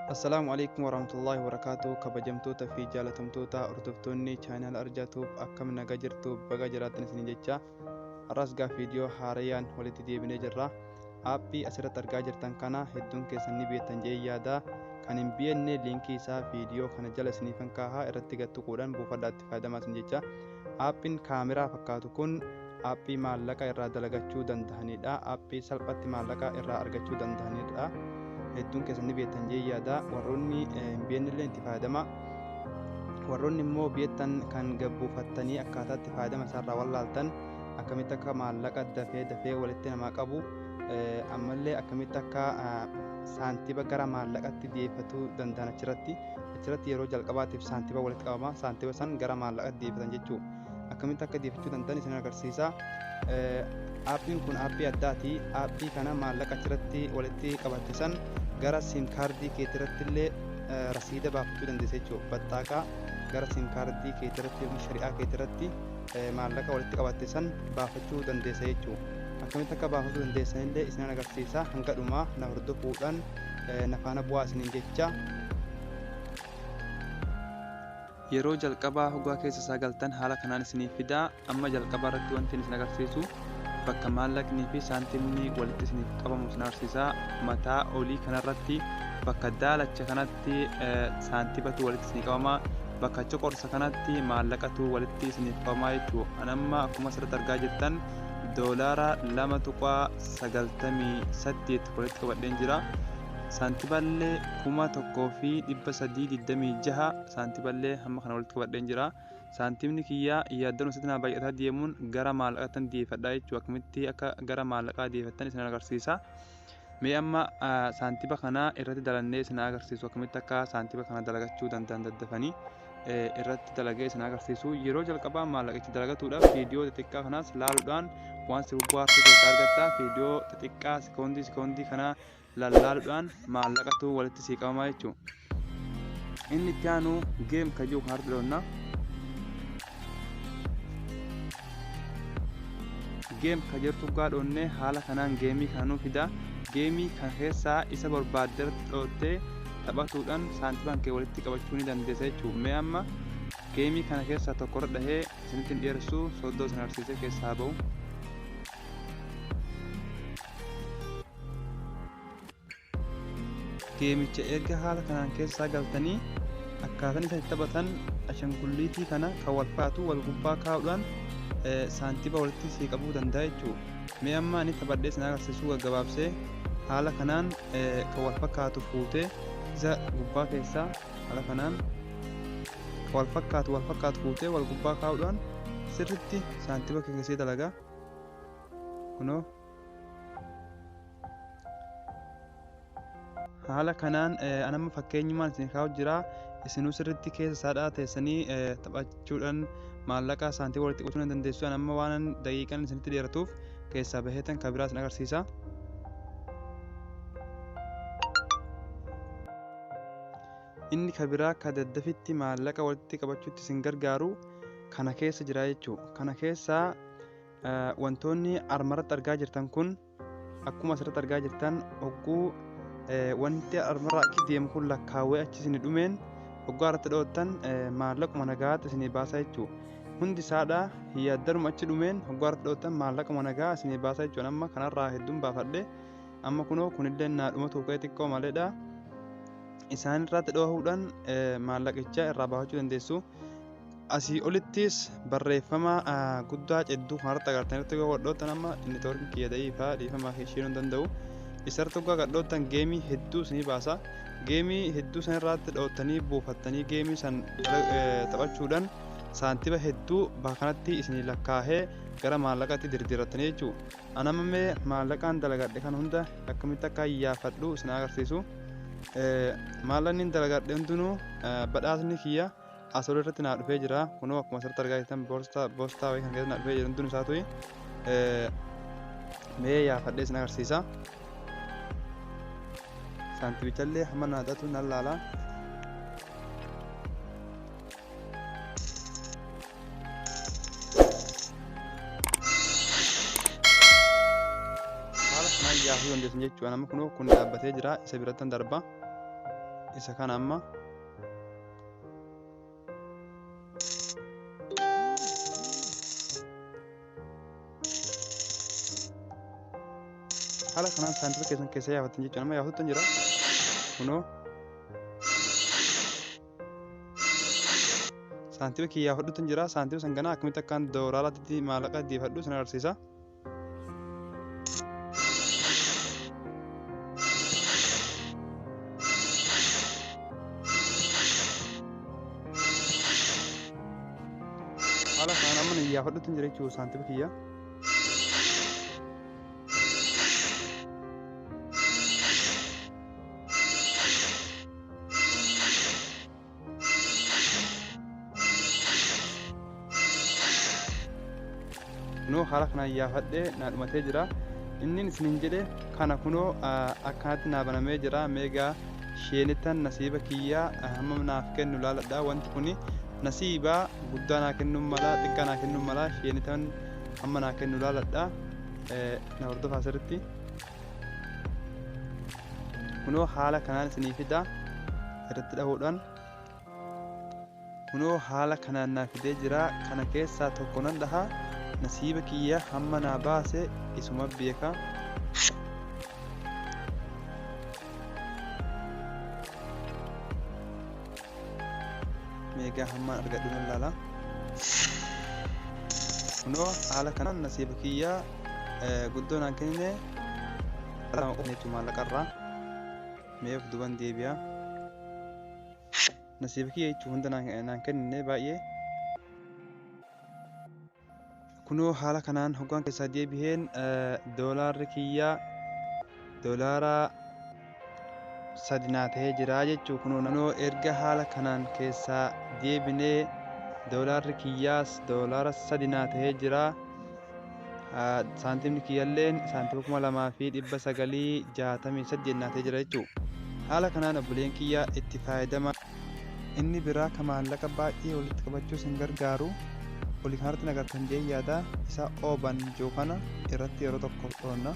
Assalaamu Aleykum Warahmatullaahi Wabarakaatuh Kabajamtoota fi jaalatamtoota hordoftoonni chaanaala Arjaa Tube akkam naga jirtu baga jiraattan isiniin jecha har'as gaa viidiyoo haarayaan walitti deebinee jirra. Aappii asirratti argaa jirtan kana hedduun keessan ni beektan jedhee yaada. Kan hin beekne liinkii isaa viidiyoo kana jala isiniifan kaaha irratti gad tuquudhaan buufadhaa itti fayyadamaa isin jecha. Aappiin kaameraa fakkaatu kun aappii maallaqa irraa dalagachuu dandahanidha. Aappii salphatti maallaqa irraa argachuu dandahanidha. Hedduun keessan ni beektan jee yaada. Warroonni hin beeknellee itti fayyadama. Warroonni immoo beektan kan gabbuufattanii akkaataa itti fayyadama isaarraa wallaaltan akkamitti akka maallaqa dafee dafee walitti namaa qabu ammallee akkamitti akka saantiba gara maallaqatti deeffatuu danda'an achirratti yeroo jalqabaatiif saantiba walitti qabama. Saantiba san gara maallaqatti deeffatan jechuudha. Akkamitti akka deeffachuu danda'an isin agarsiisa. Aappiin kun aappii addaati. Aappii kana maallaqa achirratti walitti qabatte san gara siim kaardii keetirratti illee rasiida baafachuu dandeessa jechuudha. Baxxaaqaa gara siim kaardii keetirratti yookiin shari'aa keetirratti maallaqa walitti qabatte san baafachuu dandeessa jechuudha. Akkamitti akka baafachuu dandeessan illee isin agarsiisa. Hanga dhumaa na hordofuudhaan na faana bu'aa isiniin jecha. Yeroo jalqabaa hoggaa keessa isaa galtan haala kanaan isiniif fida. Amma jalqabaa irratti wanti isin agarsiisu bakka maallaqnii fi saantimni walitti isiniif qabamu isin agarsiisa. Mataa olii kanarratti bakka daalacha kanatti saantibatu walitti isinii qabama. Bakka coqorsa kanatti maallaqatu walitti isiniif qabama jechuudha. An amma akkuma asirratti argaa jirtan doolaara 2.98 walitti qabadheen jira. Saantiballee 1326 saantiballee hamma kana walitti qabadheen jira. Saantimni kiyya yaaddanoo sitti naa baay'ataa deemuun gara maallaqaattan deeffadha jechuudha. Akkamitti akka gara maallaqaa deeffattan isin agarsiisa. Mee amma saantiba kana irratti dalannee isin agarsiisu akkamitti akka saantiba kana dalagachuu danda'an daddafanii irratti dalagee isin agarsiisu. Yeroo jalqabaa maallaqicha dalagatuudhaaf viidiyoo xixiqqaa kanaas laaluudhaan waan si bubbu'aarsu keessaa argatta. Viidiyoo xixiqqaa sekoondii sekoondii kana lallaaluudhaan maallaqatu walitti sii qabamaa jechuudha. Inni itti aanu geem ka jiru kanarratti dhoonna. Geem ka jirtu gaa dhoonnee haala kanaan geemii kana nuu fida. Geemii kana keessaa isa barbaadde irratti dhoottee taphatuudhaan saantimaan kee walitti qabachuu ni dandeessa jechuudha. Mee amma geemii kana keessaa tokko irra dhahee isinitti hin dheeressu soddoo isin agarsiisee keessaa ba'u. Geemicha erga haala kanaan keessaa galtanii akkaataan isa itti taphatan ashangulliitii kana kan wal fakkaatu wal gubbaa kaa'uudhaan saantiba walitti sii qabuu danda'a jechuudha. Mee amma ani taphadhee isin agarsiisuu gaggabaabsee haala kanaan kan wal fakkaatu fuutee isa gubbaa keessaa haala kanaan kan wal fakkaatu wal fakkaatu fuutee wal gubbaa kaa'uudhaan sirritti saantiba keessee dalaga. Kunoo haala kanaan anamma fakkeenyumaan isin kaa'u jira. Isinuu sirritti keessa isaadhaa teessanii taphachuudhaan maallaqa saantii walitti qabachuu ni dandeessu. Anamma waan daqiiqaan isinitti dheeratuuf keessaa baheetan kan biraa isin agarsiisa. Inni kan biraa ka daddafitti maallaqa walitti qabachuutti isin gargaaru kana keessa jira jechuudha. Kana keessaa wantoonni armarratti argaa jirtan kun akkuma asirratti argaa jirtan hogguu wanti armarraa achi deemu kun lakkaawwee achi isin dhumeen hoggaa irratti dhoottan maallaquma nagaatti isin baasaa jechuudha. Hundi isaadha yaaddaruma achi dhumeen hoggaa irratti dhoottan maallaquma nagaa isin baasaa jechuudha. Amma kanarraa hedduun baafadhe amma kunoo kunillee naa dhumatu ka'e xiqqoo maleedha. Isaan irratti dhoohuudhaan maallaqicha irraa baafachuu dandeessu. Asii olittis barreeffama guddaa cedduu kanarratti agartanitti yoo gadhoottan amma neetwoorkiin kiyya da'iifaa dhiifama isheen hin danda'u. Isarratti hoggaa gadhoottan geemii hedduu isinii baasa. Geemii hedduu san irratti dhoottanii buufattanii geemii san taphachuudhaan saantiba hedduu bakka kanatti isinii lakkaahee gara maallaqatti dirdiirrattanii jechuudha. An amma mee maallaqaan dalagadhe kan hunda akkamitti akka yaafadhu isin agarsiisu. Maallaqni dalagadhe hundinuu badhaasni kiyya as ol irratti naa dhufee jira. Kunoo akkuma asirratti argaa jirtan boostaa wayii kan keessatti naa dhufee jira hundinuu isaatu mee yaafadhee isin agarsiisa. Saantimichallee hamma naa xatu nan laala. Haala kanaan yaafuu dandeessan jechuudha. Nama kunoo kun dhaabbatee jira isa birattan darba. Isa kana amma haala kanaan saantima keessan keessa yaafattan jechuudha. Amma yaafatutti jira. Kunoo saantima kiyya yaafadhutti jira. Saantima san ganaa akkamitti akkaan doolaaraatti maallaqa deeffadhu sin agarsiisa. Haala kanaan amma yaafadhutti jira jechuudha saantima kiyya. Kunoo haala kanaan yaafadhee naa dhumatee jira. Inni isiniin jedhe kana kunoo akkanatti naa banamee jira. Meegaa sheenittan nasiiba kiyyaa hammam naaf kennu laaladha. Wanti kuni nasiiba guddaa naa kennuun mala, xiqqaa naa kennuun mala, sheenittan hamma naa kennu laaladha. Na hordofaa sirriitti. Kunoo haala kanaan isinii fida irratti dhahuudhaan. Kunoo haala kanaan naa fidee jira. Kana keessaa tokko nan dhaha. Nasiiba kiyya hamma naa baase isuma beeka. Meegaa hammaan argadhu nan laala. Kunoo haala kanaan nasiiba kiyya guddoo naan kennine jechuun maallaqarraa. Mee of duuban deebi'a. Nasiiba kiyya jechuun hunda naan kennine baay'ee. Kunoo haala kanaan hoggaan keessaa deebiheen doolaarri kiyya doolaara 3 naa ta'ee jira jechuu. Kunoo erga haala kanaan keessaa deebinee doolaarri kiyyaas doolaara 3 naa ta'ee jira. Saantimni kiyyalleen saantima 2968 naa ta'ee jira jechuu. Haala kanaan obboleen kiyya itti fayyadama. Inni biraa ka maallaqa baay'ee walitti qabachuus hin gargaaru. Olii kanarratti nagartan jee yaada isa ooban jiru kana irratti yeroo tokko dhoonna.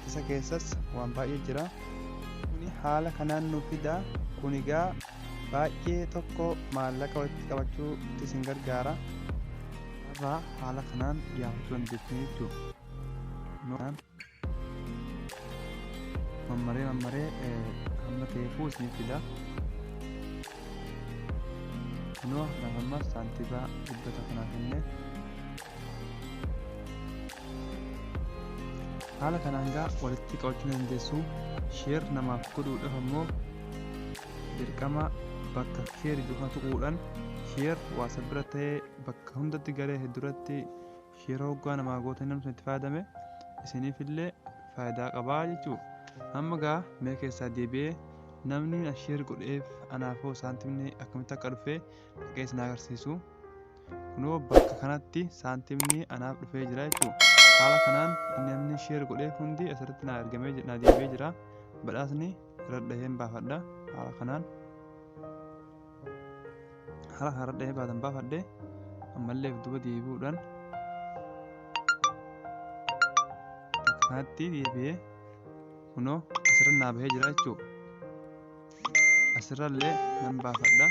Isa keessas waan baay'ee jira. Kuni haala kanaan nu fida. Kun egaa baay'ee tokko maallaqa walitti qabachuutti isin gargaara. Irraa haala kanaan yaafachuu dandeessanii jechuudha. Mammaree mammaree hamma ta'eefuu isiniif fida. Kunoo amma saantima 100 naaf kenne. Haala kanaan gaa walitti qabachuu dandeessu. Sheer namaaf godhuudhaaf ammoo dirqama bakka sheer jiru kana tuquudhaan sheer WhatsApp bira ta'ee bakka hundatti garee hedduurratti sheer hoggaa namaa gootan namni sun itti fayyadame isiniifillee faayidaa qabaa jechuudha. Amma gaa mee keessaa deebi'ee namni na sheer godheef anaafoo saantimni akkamitti akka dhufe dhaqee isin agarsiisu. Kunoo bakka kanatti saantimni anaaf dhufee jira jechuudha. Haala kanaan namni sheer godheef hundi asirratti naa ergamee naa deebi'ee jira. Badhaasni irra dhaheen baafadha. Haala kanaan haala kanaan irra dhahee baatan baafadhe ammallee duuba deebi'uudhaan bakka kanatti deebi'ee kunoo asirra naa bahee jira jechuudha. Asirrallee nan baafadha.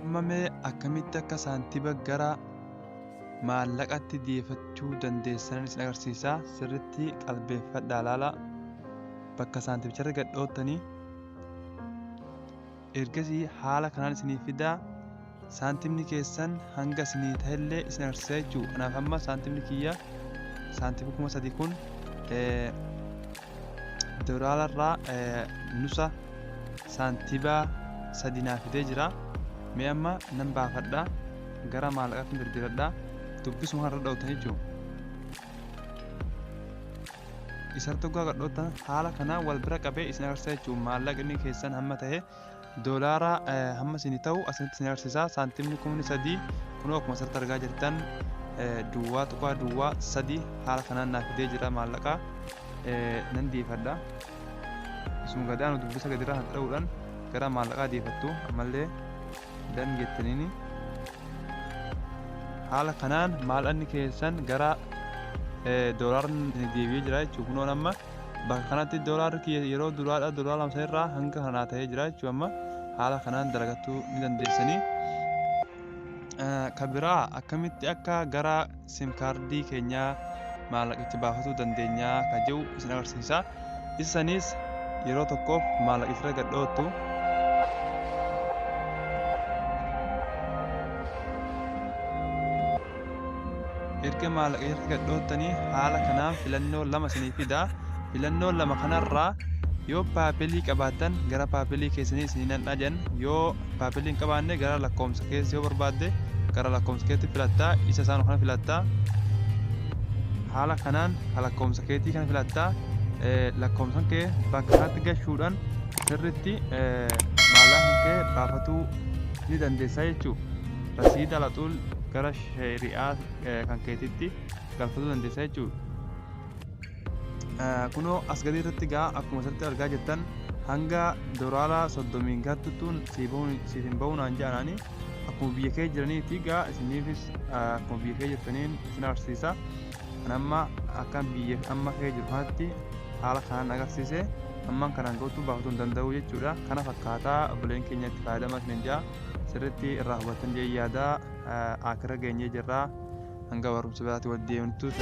Amma mee akkamitti akka saantima gara maallaqatti deeffachuu dandeessan isin agarsiisa. Sirriitti qalbeeffadhaa ilaala. Bakka saantimicharra gad dhoottanii ergasii haala kanaan isinii fidaa. Saantimni keessan hanga isinii ta'ellee isin agarsiisa jechuudha. Kanaaf amma saantimni kiyya saantima 3000 kun doolaararraa nusa saantima 3 naa fidee jira. Mee amma nan baafadha. Gara maallaqaatti dirdiradha. Dubbisuma kanarra dhoottan jechuudha. Isarratti hoggaa gad dhoottan haala kanaan wal bira qabee isin agarsiisa jechuudha. Maallaqni keessan hamma ta'e doolaara hamma isinii ta'u asirratti isin agarsiisa. Saantimni 3000 kunoo akkuma asirratti argaa jirtan 0.03 haala kanaan naaf fidee jira maallaqa nan deeffadha. Isuma gadaanu dubbisa gadirraa kan dha'uudhaan gara maallaqaa deeffattu ammallee Dan jettaniini haala kanaan maallaqni keessan gara doolaarni deebi'ee jira jechuudha. Kunoon amma bakka kanatti doolaarri kiyya yeroo duraadha doolaara 2 irraa hanga kanaa ta'ee jira jechuudha. Amma haala kanaan dalagachuu ni dandeessanii. Ka biraa akkamitti akka gara sim kaardii keenyaa maallaqicha baafatuu dandeenyaa ka jedhu isin agarsiisa. Isa saniis yeroo tokkoof maallaqicha irra gad dhoottu. Erga maallaqa irra gad dhoottanii haala kanaan filannoo lama isinii fida. Filannoo lama kanarraa yoo paapelii qabaattan gara paapelii keessanii isinii nan dhajan, yoo paapelii hin qabaanne gara lakkoomsa keessa yoo barbaadde gara lakkoomsa keetti filattaa, isa isaan kana filattaa. Haala kanaan lakkoomsa keetii kana filattaa, lakkoomsan kee bakka kanatti gashuudhaan sirritti maallaqa kee baafatuu ni dandeessaa jechuudha. Rasiida alaxuul gara shari'aa kan keetitti galfatuu dandeessaa jechuudha. Kunoo as gadii irratti gaa akkuma asirratti argaa jirtan hanga doolaara 30 gattuttuun siif hin bahu naan jedhanaani akkuma biyya kee jiraniiti gaa isiniifis akkuma biyya kee jirtaniin isin agarsiisa. Kan amma akka biyya amma kee jiru kanatti haala kanaan agarsiise amman kanaan ga'utu baafatuu hin danda'u jechuudha. Kana fakkaataa obboleen keenya itti fayyadamaa isiniin jedha, sirriitti irraa hubattan jedhee yaada. Akira geenyee jirra, hanga barumsa biraatti wal deemtu.